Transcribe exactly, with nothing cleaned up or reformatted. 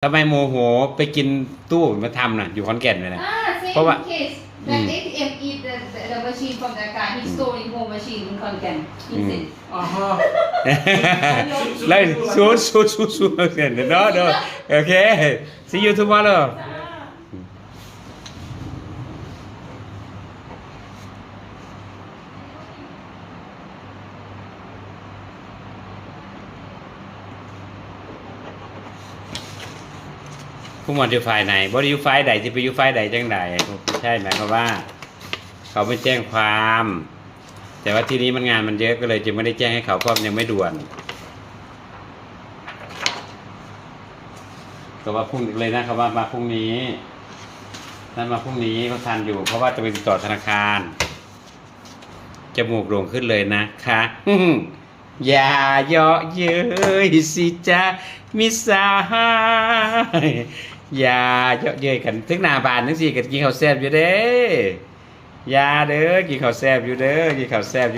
ทำไมโมโหไปกินตู้มาทำน่ะ อยู่ขอนแก่นเลยนะ Ah, same เพราะว่า case. อืม That A T M is the, the, the machine from that guy. He stole his whole machine in Konkan. He อืม said. อ๋อ แล้วสู้สู้สู้สู้ no no okay, see you tomorrow. ผู้หมวดอยู่ฝ่ายไหน บ่ได้อยู่ฝ่ายใด จะไปอยู่ฝ่ายใดจังใด ใช่ไหม เพราะว่า เขาไม่แจ้งความ แต่ว่าที่นี้มันงานมันเยอะ ก็เลยจะไม่ได้แจ้งให้เขา เพราะมันยังไม่ด่วน ก็ว่าพรุ่งนี้เลยนะ เขาว่ามาพรุ่งนี้ นั่นมาพรุ่งนี้ก็ทันอยู่ เพราะว่าจะไปติดต่อธนาคาร จมูกโด่งขึ้นเลยนะคะ อย่าเยาะเย้ยสิจ้ามิตรสหาย อย่าเยาะเย้ยกัน ถึงหน้าบ้านจังซี่ก็กินข้าวแซ่บอยู่เด้ อย่าเด้อ กินข้าวแซ่บอยู่เด้อ กินข้าวแซ่บอยู่